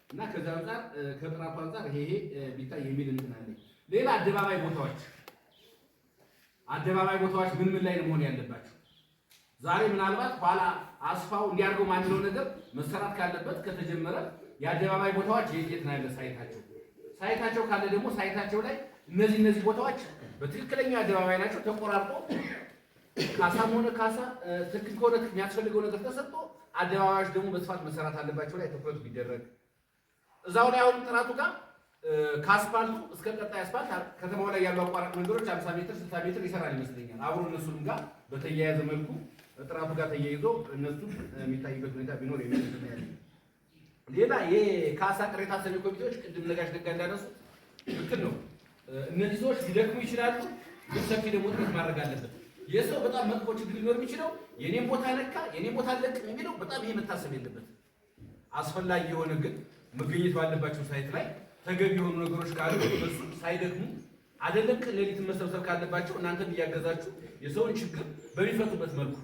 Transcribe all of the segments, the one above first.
እና ከዛ አንጻር፣ ከጥራቱ አንጻር ይሄ ቢታይ የሚል እንትን አለኝ። ሌላ አደባባይ ቦታዎች ምን ምን ላይ ነው መሆን ያለባቸው? ዛሬ ምናልባት ኋላ አስፋው እንዲያርገው ማንለው ነገር መሰራት ካለበት ከተጀመረ የአደባባይ ቦታዎች የት የት ነው ያለ site ኣቸው? Site ኣቸው ካለ ደግሞ site ኣቸው ላይ እነዚህ እነዚህ ቦታዎች በትክክለኛ አደባባይ ናቸው፣ ተቆራርጦ ካሳም ሆነ ካሳ ትክክል ከሆነ የሚያስፈልገው ነገር ተሰጥቶ አደባባዮች ደግሞ በስፋት መሰራት አለባቸው ላይ ትኩረት ቢደረግ፣ እዛው ላይ አሁን ጥራቱ ጋር ከአስፋልቱ እስከ ቀጣይ አስፋልት ከተማው ላይ ያሉ አቋራጭ መንገዶች 50 ሜትር፣ 60 ሜትር ይሰራል ይመስለኛል። አብሮ እነሱንም ጋር በተያያዘ መልኩ ጥራቱ ጋር ተያይዞ እነሱም የሚታይበት ሁኔታ ቢኖር የሚል እንትን ያለኝ። ሌላ የካሳ ቅሬታ ሰሚ ኮሚቴዎች ቅድም ነጋሽ ደጋ እንዳነሱት ትክክል ነው። እነዚህ ሰዎች ሊደክሙ ይችላሉ፣ ግን ሰፊ ደግሞ ጥረት ማድረግ አለበት። የሰው በጣም መጥፎ ችግር ሊኖር የሚችለው የኔም ቦታ ነካ፣ የኔም ቦታ አለቅም የሚለው በጣም ይሄ መታሰብ የለበትም። አስፈላጊ የሆነ ግን መገኘት ባለባቸው site ላይ ተገቢ የሆኑ ነገሮች ካሉ እነሱ ሳይደክሙ አይደለም ቀን ሌሊትን መሰብሰብ ካለባቸው እናንተም እያገዛችሁ የሰውን ችግር በሚፈቱበት መልኩ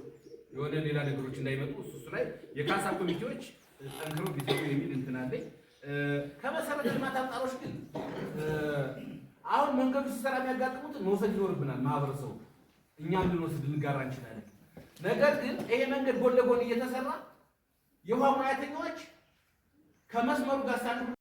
የሆነ ሌላ ነገሮች እንዳይመጡ እሱ ላይ የካሳ ኮሚቴዎች ጠንክረው ቢሰሩ የሚል እንትን አለኝ። ከመሰረተ ልማት አንጻሮች ግን አሁን መንገዱ ሲሰራ የሚያጋጥሙትን መውሰድ ይኖርብናል። ማህበረሰቡ እኛም ልንወስድ ልንጋራ እንችላለን። ነገር ግን ይሄ መንገድ ጎን ለጎን እየተሰራ የውሃ ሙያተኛዎች ከመስመሩ ጋር ሳንዱ